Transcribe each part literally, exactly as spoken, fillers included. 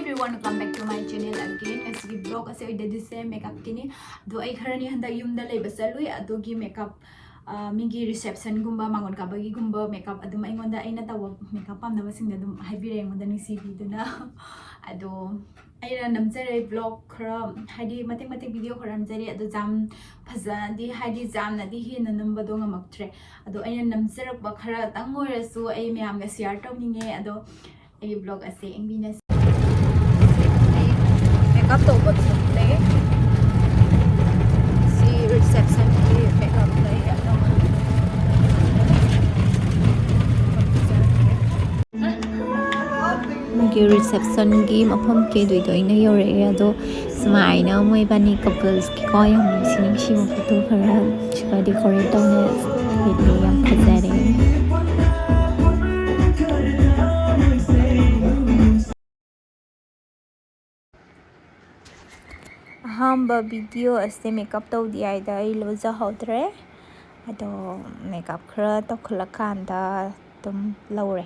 Everyone, welcome back to my channel again. ꯉꯁꯤꯒꯤ vlog ꯑꯁꯦ ꯑꯣꯏꯗꯣꯏꯁꯦ makeupꯀꯤꯅꯤ꯫ ꯑꯗꯣ ꯑꯩ ꯈꯔꯅꯤ ꯍꯟꯗꯛ ꯌꯨꯝꯗ ꯂꯩꯕ ꯆꯠꯂꯨꯏ, ꯑꯗꯨꯒꯤ makeup, ꯑ, ꯃꯤꯒꯤ receptionꯒꯨꯝꯕ, ꯃꯥꯡꯒꯣꯟ ꯀꯥꯕꯒꯤꯒꯨꯝꯕ makeup ꯑꯗꯨꯝ ꯑꯩꯉꯣꯟꯗ, ꯑꯩꯅ ꯇꯧꯕ makeup ꯄꯥꯝꯅꯕꯁꯤꯡꯅ ꯑꯗꯨꯝ ꯍꯥꯏꯕꯤꯔꯛꯑꯦ ꯑꯩꯉꯣꯟꯗ ꯅꯨꯡꯁꯤꯕꯤꯗꯨꯅ꯫ ꯑꯗꯣ ꯑꯩꯅ ꯅꯝꯖꯔꯦ vlog ꯈꯔ, ꯍꯥꯏꯗꯤ ꯃꯇꯦꯛ ꯃꯇꯦꯛ video ꯈꯔ ꯅꯝꯖꯔꯦ꯫ ꯑꯗꯣ ꯌꯥꯝ ꯐꯖꯅꯗꯤ, ꯍꯥꯏꯗꯤ ꯌꯥꯝꯅꯗꯤ ꯍꯦꯟꯅ ꯅꯝꯕꯗꯣ ꯉꯝꯃꯛꯇ꯭ꯔꯦ꯫ ꯑꯗꯣ ꯑꯩꯅ ꯅꯝꯖꯔꯛꯄ ꯈꯔꯇꯪ ꯑꯣꯏꯔꯁꯨ ꯑꯩ ꯃꯌꯥꯝꯒ share ꯇꯧꯅꯤꯡꯉꯦ꯫ ꯑꯗꯣ ꯑꯩꯒꯤ vlog ꯑꯁꯦ ꯌꯦꯡꯃꯤꯟꯅꯁꯤ꯫ ꯑꯩ makeup ꯇꯧꯕ ꯊꯣꯛꯂꯦ꯫ ꯁꯤ receptionꯒꯤ makeup ꯂꯩ꯫ ꯃꯣꯏꯒꯤ receptionꯒꯤ ꯃꯐꯝ ꯀꯩꯗꯣꯏꯗꯣ ꯑꯩꯅ ꯌꯧꯔꯛꯑꯦ꯫ ꯑꯗꯣ ꯁꯨꯃꯥꯏꯅ ꯃꯣꯏ ꯏꯕꯥꯅꯤ couples ꯀꯣ, ꯌꯥꯝ ꯅꯨꯡꯁꯤ ꯅꯨꯡꯁꯤꯕ photo ꯈꯔ ꯁꯤꯒ decorate ꯇꯧꯅ ꯌꯥꯝ ꯐꯖꯔꯦ꯫ ꯑꯍꯥꯟꯕ video ꯑꯁꯦ makeup ꯇꯧꯗ꯭ꯔꯤꯉꯩꯗ ꯑꯩ ꯂꯧꯖꯍꯧꯗ꯭ꯔꯦ꯫ ꯑꯗꯣ makeup ꯈꯔ ꯇꯧꯈꯠꯂꯀꯥꯟꯗ ꯑꯗꯨꯝ ꯂꯧꯔꯦ꯫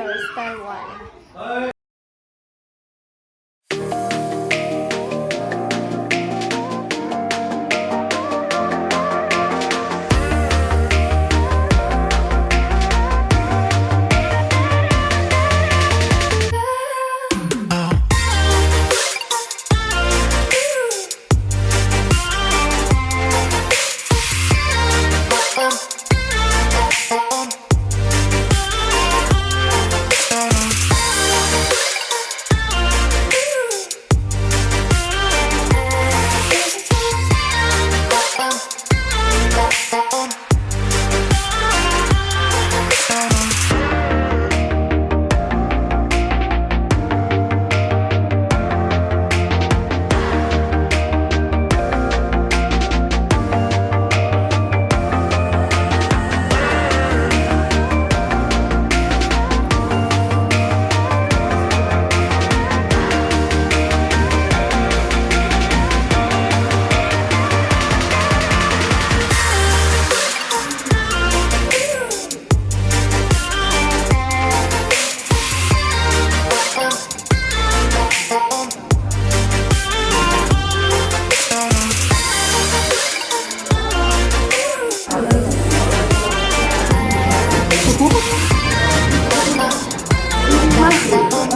Star Wars.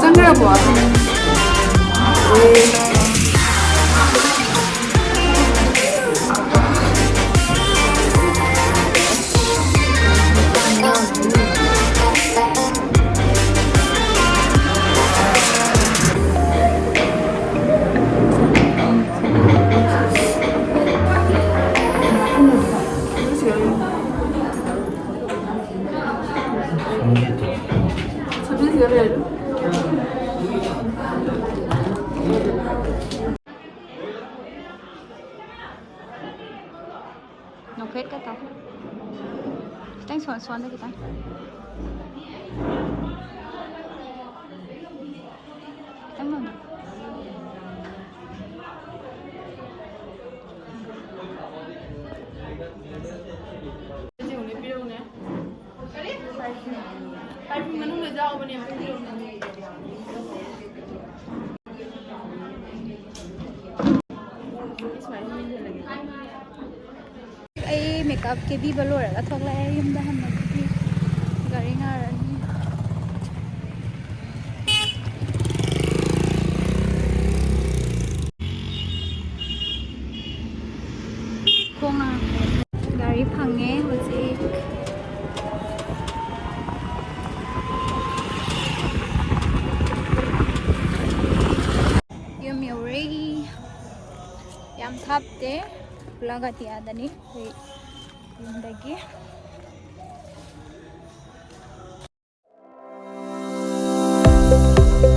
ꯆꯪꯈ꯭ꯔꯕꯣ? ꯅꯣꯛꯐꯦꯠꯀ ꯇꯧ꯫ ꯈꯤꯇꯪ ꯁꯣꯟ-, ꯁꯣꯟꯗ ꯈꯤꯇꯪ꯫ ꯈꯤꯇꯪ ꯅꯣꯟꯗ꯫ ꯄꯤꯔꯛꯎꯅꯦ꯫ ꯄꯥꯔꯐ꯭ꯌꯨꯝ ꯃꯅꯨꯡꯗ ꯌꯥꯎ-, ꯑꯩ ꯃꯦꯀꯞ ꯀꯦꯕꯤꯕ ꯂꯣꯏꯔꯒ ꯊꯣꯛꯂꯛꯑꯦ ꯌꯨꯝꯗ ꯍꯟꯅꯕꯒꯤ꯫ ꯒꯥꯔꯤ ꯉꯥꯏꯔꯅꯤ꯫ ꯈꯣꯡꯅ ꯒꯥꯔꯤ ꯐꯪꯉꯦ ꯍꯧꯖꯤꯛ꯫ ꯌꯨꯝ ꯌꯧꯔꯦ꯫ ꯌꯥꯝ ꯊꯥꯞꯇꯦ꯫ ꯄꯨꯂꯥꯒꯥꯇꯤꯌꯥꯗꯅꯤ ꯑꯩꯈꯣꯏ ꯌꯨꯝꯗꯒꯤ꯫